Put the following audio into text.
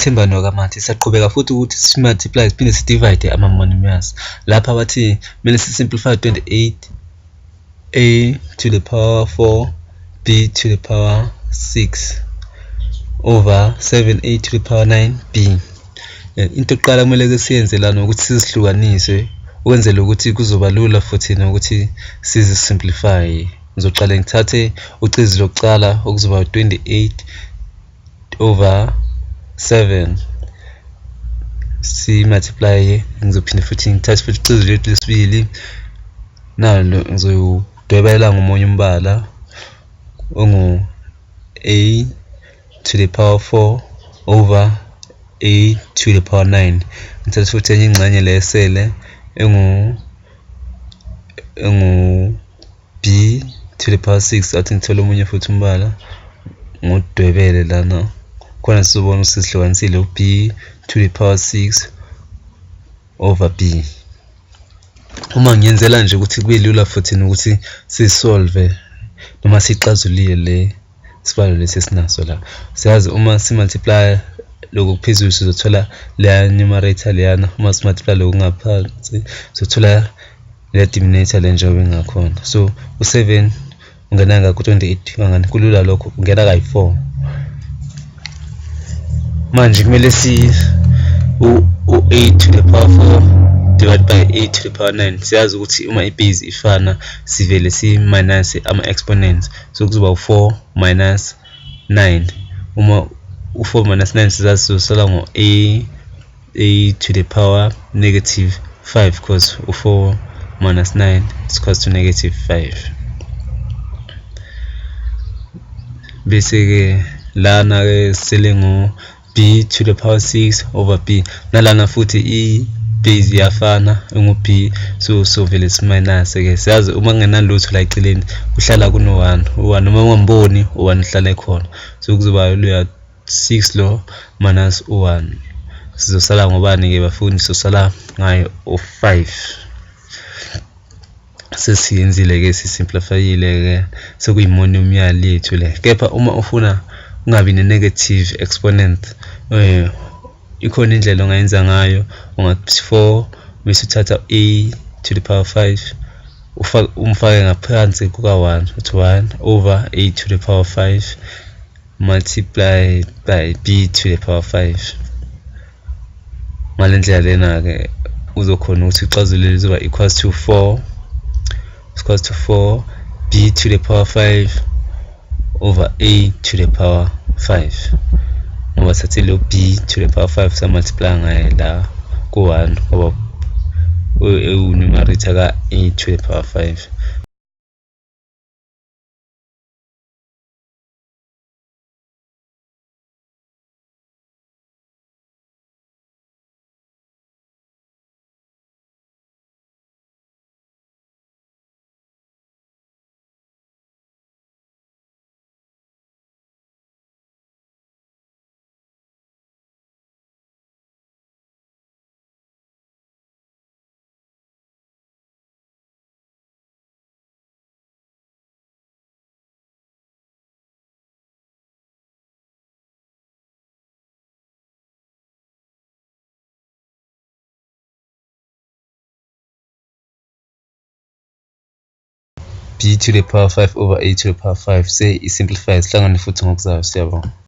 Thembani wakaMathi, siyaqhubeka futhi ukuthi si-multiply siphinde si-divide ama-monomials. Lapha bathi kumele si-simplify 28 a to the power 4 b to the power 6 over 7a to the power 9 b. Into yokuqala kumele siyenze lana ukuthi sizihlukanise ukwenzela ukuthi kuzoba lula futhi nokuthi sizi-simplify. Ngizoqale ngithathe ucezu lokuqala okuzoba 28 over 7 si-multiply, ngizophinde futhi ngithathe futhi ucezu lethu lesibili nalo ngizodwebela ngomunye umbala ongu a to the power 4 over a to the power 9. Ngithathe futhi enye ingxenye le esele engu b to the power 6, athi ngithole omunye futhi umbala ngudwebele lana khona sizobona ukuthi sihlukanisile u-b to the power 6 over b. Uma ngiyenzela nje ukuthi kube lula futhi nokuthi sisolve noma sixazulule le sibalo lesi esinaso la. Siyazi uma si-multiply lokhu kuphezulu sizothola leya numerator leyana, uma si-multiply lokhu ngaphansi sizothola leya denominator le njengoba ingakhona. So u-7 ungena ku-28 kangani, kulula lokho, ungena kayi-4. Manje kumele si u-a to the power 4 divided by a to the power 9. Siyazi ukuthi uma i-base ifana sivele si-minus ama-exponents, so kuzoba u-4 minus 9. Uma u-4 minus 9 sizazi sizosala ngo-a to the power negative 5, because u-4 minus 9 is equals to negative 5. Bese-ke lana-ke sele ngo b to the power 6 over b, nalana futhi i-base iyafana engu-b, so sovele si-minus-ke. Siyazi uma kungenalutho la eceleni kuhlala kuno-1, u-1 noma ungamboni u-1 uhlala ekhona, so kuzoba loya 6 lo minus u-1. Sizosala ngobani-ke bafundi? Sizosala ngayo u-5. Sesiyenzile-ke, sisimplifyile-ke, sekuyi-monomial yethu le. Kepha uma ufuna ungabi ne-negative exponent, ikhona indlela ongayenza ngayo. Ungathi 4 bese uthatha a to the power 5 umfake ngaphansi kuka-1, uthi 1 over a to the power 5 multiply by b to the power 5. Ngale ndlela lena-ke uzokhona ukuthi uxazulule, izoba equals to 4 equals to 4 b to the power 5 over a to the power 5, ngoba sithathe lo b to the power 5 sa-multiply ngaye la ku-1 ngoba ewu-numerator ka-a to the power 5. B to the power 5 over a to the power 5 se i-simplify. Sihlangane futhi ngokuzayo, siyabonga.